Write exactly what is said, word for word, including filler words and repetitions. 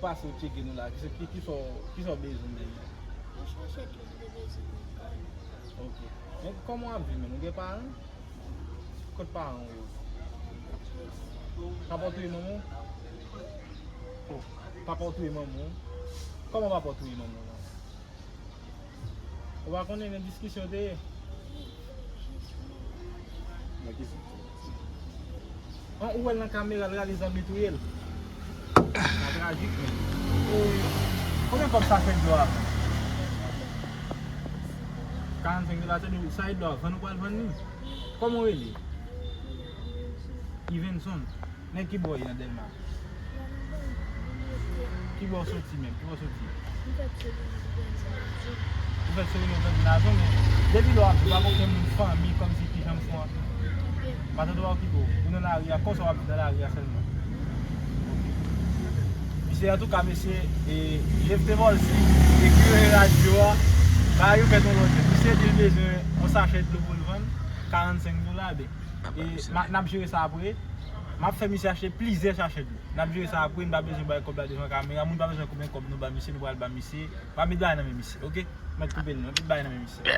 Pase w tcheke nou la, kisa, ki, kisa, w- kisa w bezwen menm? Yon sachèt lwil de bezwen pou m pran. Ok. Men kòman w ap viv menm? Ou gen paran? Kot paran w yo? Papa w touye manman w? Oh, papa w touye manman w? Kòman papa w touye manman w la? Ou pa konnen nan diskisyon te ye? Nan ki sans? An, ou wè l nan kamera, l rale zam li touye l. Sa trajik, men. E, konbyen kòb sachè dlo a? Karannsenk dola, se di sa e dlo a vann ou pral vann li? Kòman w rele? Ivenson. Nèg ki bò w ye nan Dèlma? Ki bò w soti menm? Ki bò w soti? M fèt sou Reno, m grandi nan zòn. Ou fèt sou Reno, w grandi nan zòn, men depi lè w ap viv, pa gen okenn moun fanmi kòmsi ki janm fè w. Pa tande w okipe w. Ou nan lari a, konsa w ap viv nan lari a sèlman. Misye, antouka, mesye, e, Jephté Volcy, e, ki rele radyo a, ba yo fè yon lòt. Misye di l bezwen yon sachè dlo pou l vann, karannsenk dola, ben. E, ma- n ap jere sa apre. M ap fè misye achte plizyè sachè dlo. N ap jere sa apre, n pa bezwen bay kòb la devan kamera. Moun pa bezwen konbyen kòb nou ba misye, nou pral ba misye. Pa met bagay nan men misye, oke? Mèt koupe l non, met bagay nan men misye.